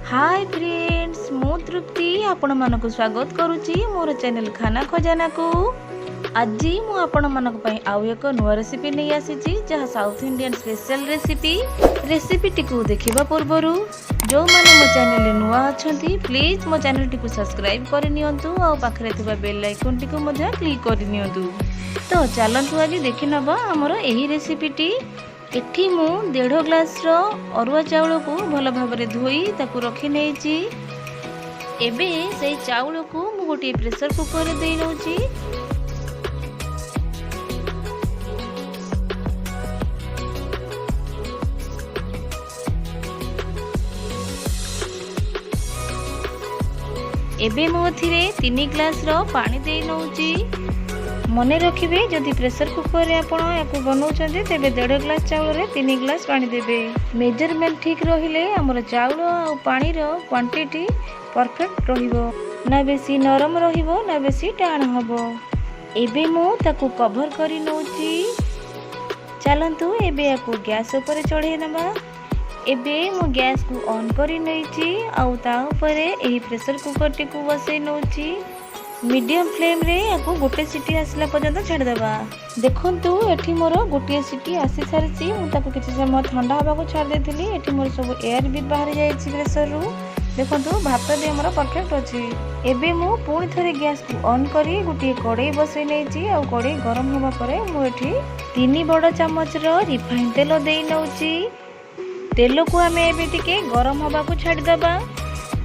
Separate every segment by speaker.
Speaker 1: ହାଏ friends, ମୁଁ ତୃପ୍ତି ଆପଣମାନଙ୍କୁ ସ୍ୱାଗତ କରୁଛି ମୋର ଚ୍ୟାନେଲ୍ ଖାନା ଖଜାନାକୁ। ଆଜି ମୁଁ ଆପଣମାନଙ୍କ ପାଇଁ ଆଉ ଏକ ନୂଆ ରେସିପି ନେଇ ଆସିଛି, ଯାହା ସାଉଥ୍ ଇଣ୍ଡିଆନ୍ ସ୍ପେଶାଲ ରେସିପି। ରେସିପିଟିକୁ ଦେଖିବା ପୂର୍ବରୁ ଯେଉଁମାନେ ମୋ ଚ୍ୟାନେଲରେ ନୂଆ ଅଛନ୍ତି, ପ୍ଲିଜ୍ ମୋ ଚ୍ୟାନେଲଟିକୁ ସବସ୍କ୍ରାଇବ୍ କରିନିଅନ୍ତୁ ଆଉ ପାଖରେ ଥିବା ବେଲ୍ ଆଇକନ୍ଟିକୁ ମଧ୍ୟ କ୍ଲିକ୍ କରିନିଅନ୍ତୁ। ତ ଚାଲନ୍ତୁ ଆଜି ଦେଖିନେବା ଆମର ଏହି ରେସିପିଟି। ଏଠି ମୁଁ 1.5 ଗ୍ଲାସ୍ର ଅରୁଆ ଚାଉଳକୁ ଭଲ ଭାବରେ ଧୋଇ ତାକୁ ରଖି ନେଇଛି। ଏବେ ସେଇ ଚାଉଳକୁ ମୁଁ ଗୋଟିଏ ପ୍ରେସର କୁକରରେ ଦେଇ ନେଉଛି। ଏବେ ମୁଁ ଏଥିରେ 3 ଗ୍ଲାସ୍ର ପାଣି ଦେଇ ନେଉଛି। ମନେ ରଖିବେ, ଯଦି ପ୍ରେସର କୁକରରେ ଆପଣ ୟାକୁ ବନାଉଛନ୍ତି, ତେବେ 1.5 ଗ୍ଲାସ୍ ଚାଉଳରେ 3 ଗ୍ଲାସ୍ ପାଣି ଦେବେ। ମେଜରମେଣ୍ଟ ଠିକ୍ ରହିଲେ ଆମର ଚାଉଳ ଆଉ ପାଣିର କ୍ୱାଣ୍ଟିଟି ପରଫେକ୍ଟ ରହିବ, ନା ବେଶୀ ନରମ ରହିବ ନା ବେଶୀ ଟାଣ ହେବ। ଏବେ ମୁଁ ତାକୁ କଭର କରି ନେଉଛି। ଚାଲନ୍ତୁ ଏବେ ୟାକୁ ଗ୍ୟାସ୍ ଉପରେ ଚଢ଼େଇ ନେବା। ଏବେ ମୁଁ ଗ୍ୟାସ୍କୁ ଅନ୍ କରି ନେଇଛି ଆଉ ତା ଉପରେ ଏହି ପ୍ରେସର କୁକରଟିକୁ ବସେଇ ନେଉଛି। ମିଡ଼ିୟମ୍ ଫ୍ଲେମ୍ରେ ୟାକୁ ଗୋଟେ ସିଟି ଆସିଲା ପର୍ଯ୍ୟନ୍ତ ଛାଡ଼ିଦେବା। ଦେଖନ୍ତୁ, ଏଠି ମୋର ଗୋଟିଏ ସିଟି ଆସିସାରିଛି। ମୁଁ ତାକୁ କିଛି ସମୟ ଥଣ୍ଡା ହେବାକୁ ଛାଡ଼ି ଦେଇଥିଲି। ଏଠି ମୋର ସବୁ ଏୟାର ବି ବାହାରି ଯାଇଛି ପ୍ରେସରରୁ। ଦେଖନ୍ତୁ, ଭାତ ବି ଆମର ପରଫେକ୍ଟ ଅଛି। ଏବେ ମୁଁ ପୁଣି ଥରେ ଗ୍ୟାସ୍କୁ ଅନ୍ କରି ଗୋଟିଏ କଡ଼େଇ ବସେଇ ନେଇଛି ଆଉ କଡ଼େଇ ଗରମ ହେବା ପରେ ମୁଁ ଏଠି 3 ବଡ଼ ଚାମଚର ରିଫାଇନ୍ ତେଲ ଦେଇ ନେଉଛି। ତେଲକୁ ଆମେ ଏବେ ଟିକେ ଗରମ ହେବାକୁ ଛାଡ଼ିଦେବା।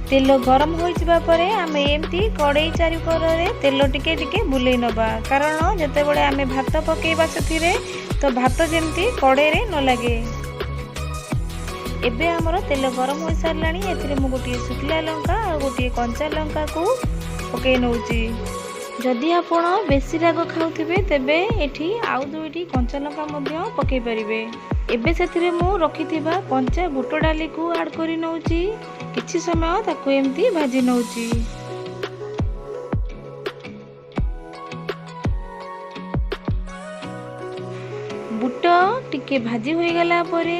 Speaker 1: ତେଲ ଗରମ ହୋଇଯିବା ପରେ ଆମେ ଏମିତି କଡ଼େଇ ଚାରିକରରେ ତେଲ ଟିକେ ଟିକେ ବୁଲେଇ ନେବା, କାରଣ ଯେତେବେଳେ ଆମେ ଭାତ ପକାଇବା ସେଥିରେ ତ ଭାତ ଯେମିତି କଡ଼େଇରେ ନ ଲାଗେ। ଏବେ ଆମର ତେଲ ଗରମ ହୋଇସାରିଲାଣି। ଏଥିରେ ମୁଁ ଗୋଟିଏ ଶୁଖିଲା ଲଙ୍କା ଆଉ ଗୋଟିଏ କଞ୍ଚା ଲଙ୍କାକୁ ପକାଇ ନେଉଛି। ଯଦି ଆପଣ ବେଶୀ ରାଗ ଖାଉଥିବେ, ତେବେ ଏଠି ଆଉ 2ଟି କଞ୍ଚା ଲଙ୍କା ମଧ୍ୟ ପକାଇ ପାରିବେ। ଏବେ ସେଥିରେ ମୁଁ ରଖିଥିବା କଞ୍ଚା ବୁଟ ଡାଲିକୁ ଆଡ଼୍ କରି ନେଉଛି। କିଛି ସମୟ ତାକୁ ଏମିତି ଭାଜି ନେଉଛି। ବୁଟ ଟିକେ ଭାଜି ହୋଇଗଲା ପରେ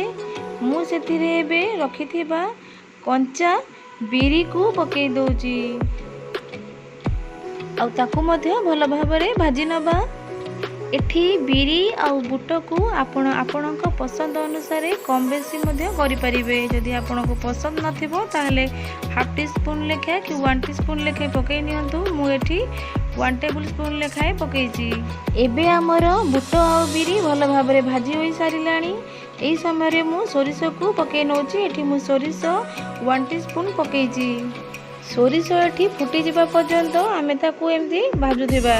Speaker 1: ମୁଁ ସେଥିରେ ଏବେ ରଖିଥିବା କଞ୍ଚା ବିରିକୁ ପକାଇ ଦେଉଛି ଆଉ ତାକୁ ମଧ୍ୟ ଭଲ ଭାବରେ ଭାଜି ନେବା। ଏଠି ବିରି ଆଉ ବୁଟକୁ ଆପଣ ଆପଣଙ୍କ ପସନ୍ଦ ଅନୁସାରେ କମ୍ ବେଶୀ ମଧ୍ୟ କରିପାରିବେ। ଯଦି ଆପଣଙ୍କୁ ପସନ୍ଦ ନଥିବ, ତାହେଲେ ହାଫ୍ ଟି ସ୍ପୁନ୍ ଲେଖାଏଁ କି 1 ଟି ସ୍ପୁନ୍ ଲେଖାଏଁ ପକାଇ ନିଅନ୍ତୁ। ମୁଁ ଏଠି 1 ଟେବୁଲ୍ ସ୍ପୁନ୍ ଲେଖାଏଁ ପକାଇଛି। ଏବେ ଆମର ବୁଟ ଆଉ ବିରି ଭଲ ଭାବରେ ଭାଜି ହୋଇସାରିଲାଣି। ଏହି ସମୟରେ ମୁଁ ସୋରିଷକୁ ପକାଇ ନେଉଛି। ଏଠି ମୁଁ ସୋରିଷ 1 ଟି ସ୍ପୁନ୍ ପକାଇଛି। ସୋରିଷ ଏଠି ଫୁଟିଯିବା ପର୍ଯ୍ୟନ୍ତ ଆମେ ତାକୁ ଏମିତି ଭାଜୁଥିବା,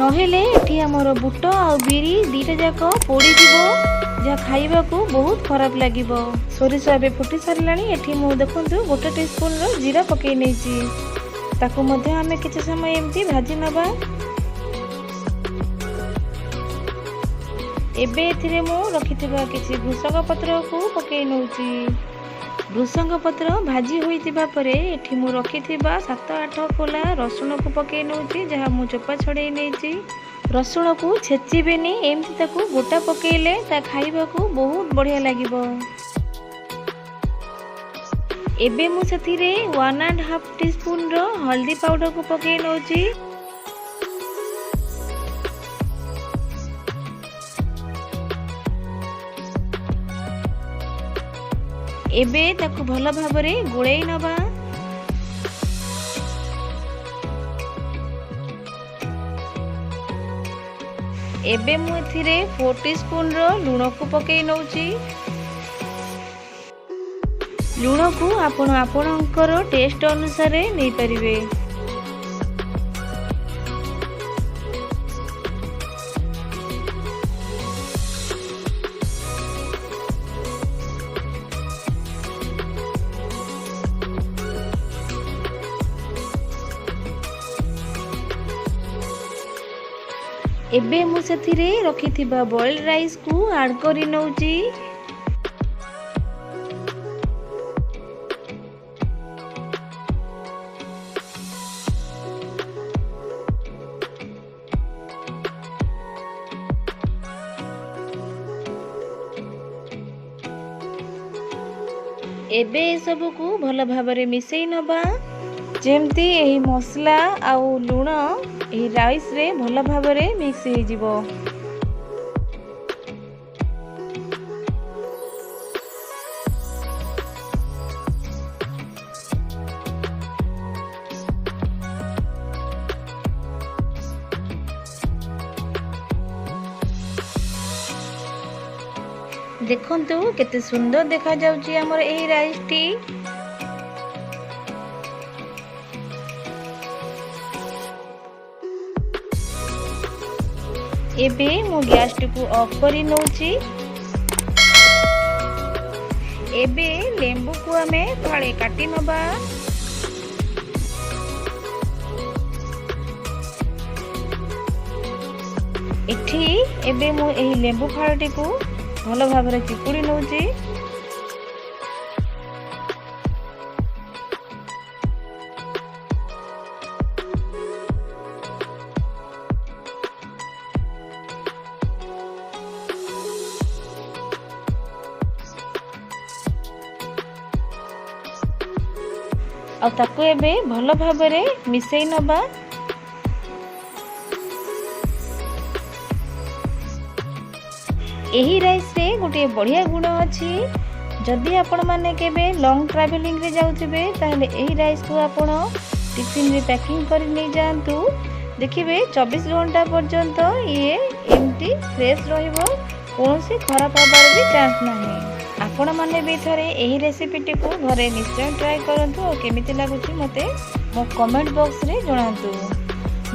Speaker 1: ନହେଲେ ଏଠି ଆମର ବୁଟ ଆଉ ବିରି ଦୁଇଟା ଯାକ ପୋଡ଼ିଯିବ, ଯାହା ଖାଇବାକୁ ବହୁତ ଖରାପ ଲାଗିବ। ସୋରିଷ ଏବେ ଫୁଟି ସାରିଲାଣି। ଏଠି ମୁଁ ଦେଖନ୍ତୁ 1 ଟି ସ୍ପୁନ୍ର ଜିରା ପକାଇ ନେଇଛି। ତାକୁ ମଧ୍ୟ ଆମେ କିଛି ସମୟ ଏମିତି ଭାଜି ନେବା। ଏବେ ଏଥିରେ ମୁଁ ରଖିଥିବା କିଛି ଭୃସଙ୍ଗ ପତ୍ରକୁ ପକାଇ ନେଉଛି। ଭୃସଙ୍ଗ ପତ୍ର ଭାଜି ହୋଇଯିବା ପରେ ଏଠି ମୁଁ ରଖିଥିବା 7-8 କୋଲା ରସୁଣକୁ ପକାଇ ନେଉଛି, ଯାହା ମୁଁ ଚୋପା ଛଡ଼େଇ ନେଇଛି। ରସୁଣକୁ ଛେଚିବେନି, ଏମିତି ତାକୁ ଗୋଟା ପକାଇଲେ ତା ଖାଇବାକୁ ବହୁତ ବଢ଼ିଆ ଲାଗିବ। ଏବେ ମୁଁ ସେଥିରେ 1.5 ଟି ସ୍ପୁନ୍ର ହଳଦୀ ପାଉଡ଼ରକୁ ପକାଇ ନେଉଛି। ଏବେ ତାକୁ ଭଲ ଭାବରେ ଗୋଳେଇ ନେବା। ଏବେ ମୁଁ ଏଥିରେ 4 ଟି ସ୍ପୁନ୍ର ଲୁଣକୁ ପକାଇ ନେଉଛି। ଲୁଣକୁ ଆପଣ ଆପଣଙ୍କର ଟେଷ୍ଟ ଅନୁସାରେ ନେଇପାରିବେ। ଏବେ ମୁଁ ସେଥିରେ ରଖିଥିବା ବଏଲ୍ଡ ରାଇସ୍କୁ ଆଡ଼୍ କରି ନେଉଛି। ଏବେ ଏସବୁକୁ ଭଲ ଭାବରେ ମିଶାଇ ନେବା, ଯେମିତି ଏହି ମସଲା ଆଉ ଲୁଣ ଏହି ରାଇସ୍ରେ ଭଲ ଭାବରେ ମିକ୍ସ ହେଇଯିବ। ଦେଖନ୍ତୁ, କେତେ ସୁନ୍ଦର ଦେଖାଯାଉଛି ଆମର ଏହି ରାଇସ୍ଟି। ଏବେ ମୁଁ ଗ୍ୟାସଟିକୁ ଅଫ୍ କରି ନେଉଛି। ଏବେ ଲେମ୍ବୁକୁ ଆମେ ଫାଳେ କାଟି ନେବା। ଏଠି ଏବେ ମୁଁ ଏହି ଲେମ୍ବୁ ଫାଳଟିକୁ ଭଲ ଭାବରେ ଚିପୁଡ଼ି ନେଉଛି। ଆଉ ତାକୁ ଏବେ ଭଲ ଭାବରେ ମିଶାଇ ନେବା। ଏହି ରାଇସ୍ରେ ଗୋଟିଏ ବଢ଼ିଆ ଗୁଣ ଅଛି। ଯଦି ଆପଣମାନେ କେବେ ଲଙ୍ଗ୍ ଟ୍ରାଭେଲିଂରେ ଯାଉଥିବେ, ତାହେଲେ ଏହି ରାଇସ୍କୁ ଆପଣ ଟିଫିନରେ ପ୍ୟାକିଂ କରି ନେଇଯାଆନ୍ତୁ। ଦେଖିବେ, 24 ଘଣ୍ଟା ପର୍ଯ୍ୟନ୍ତ ଇଏ ଏମିତି ଫ୍ରେଶ୍ ରହିବ, କୌଣସି ଖରାପ ହେବାର ବି ଚାନ୍ସ ନାହିଁ। ଆପଣମାନେ ବି ଥରେ ଏହି ରେସିପିଟିକୁ ଘରେ ନିଶ୍ଚୟ ଟ୍ରାଏ କରନ୍ତୁ ଆଉ କେମିତି ଲାଗୁଛି ମୋତେ ମୋ କମେଣ୍ଟ ବକ୍ସରେ ଜଣାନ୍ତୁ।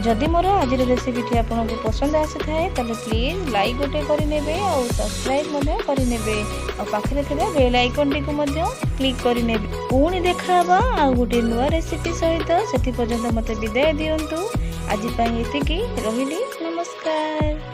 Speaker 1: ଯଦି ମୋର ଆଜିର ରେସିପିଟି ଆପଣଙ୍କୁ ପସନ୍ଦ ଆସିଥାଏ, ତାହେଲେ ପ୍ଲିଜ୍ ଲାଇକ୍ ଗୋଟେ କରିନେବେ ଆଉ ସବସ୍କ୍ରାଇବ୍ ମଧ୍ୟ କରିନେବେ ଆଉ ପାଖରେ ଥିବା ବେଲ୍ ଆଇକନ୍ଟିକୁ ମଧ୍ୟ କ୍ଲିକ୍ କରିନେବେ। ପୁଣି ଦେଖା ହେବା ଆଉ ଗୋଟିଏ ନୂଆ ରେସିପି ସହିତ। ସେଥି ପର୍ଯ୍ୟନ୍ତ ମୋତେ ବିଦାୟ ଦିଅନ୍ତୁ। ଆଜି ପାଇଁ ଏତିକି ରହିଲି। ନମସ୍କାର।